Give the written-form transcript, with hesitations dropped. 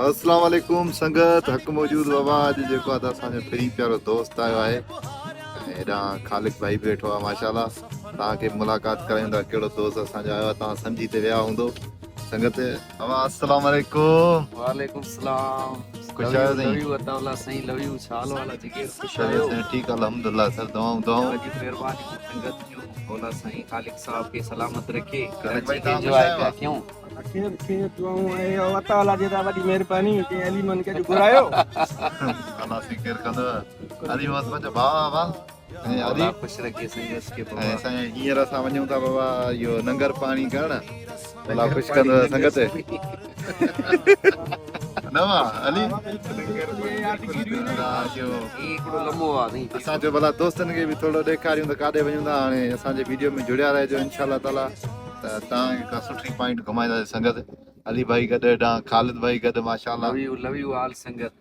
اسلام عليڪم سنگت حق موجود بابا اڄ جيڪو آ ته اسان جو پھرين پيارو دوست آيو آهي ۽ هيڏانهن خالق ڀائي به ويٺو آ ماشاءالله توهان کي ملاقات ڪرايون ٿا ڪهڙو دوست اسان جو آيو آ توهان سمجهي ته ويا هوندو سنگت بابا اسلام عليڪم وعليڪم السلام خوش آهيو سائين لو you عطا الله سائين لو you ڇا حال والا جي خوش آهيو سائين ٺيڪ الحمدلله سر دعائون دعائون وڏي مهرباني سنگت جو مولا سائين خالق صاحب کي سلامت رکي خالق ڀائي توهان خوش آهيو خير خير دعائون آهي الله تعالي جي ته وڏي مهرباني جنهن علي محمد کي اڄ گهرايو. الله سائين خير ڪندو علي محمد پنهنجو ڀاء آ وا ۽ علي الله خوش رکي سنگت کي بابا ۽ سائين هينئر اسان وڃون ٿا بابا اهو ننگر پاڻي ڪرڻ الله خوش ڪندو سنگت نه وا علي هڪڙو لمحو آ سائين اسان چيو ڀلا دوستن کي به ٿورو ڏيکاريون ته ڪاڏي وڃون ٿا هاڻي اسان جي ويڊيو ۾ جڙيا رهجو انشاء الله تعالي ته توهان کي ڪا سٺي پوائنٽ گهمائينداسين سنگت علي ڀائي گڏ هيڏانهن خالد ڀائي گڏ ماشاءالله لو you love you all Sangat.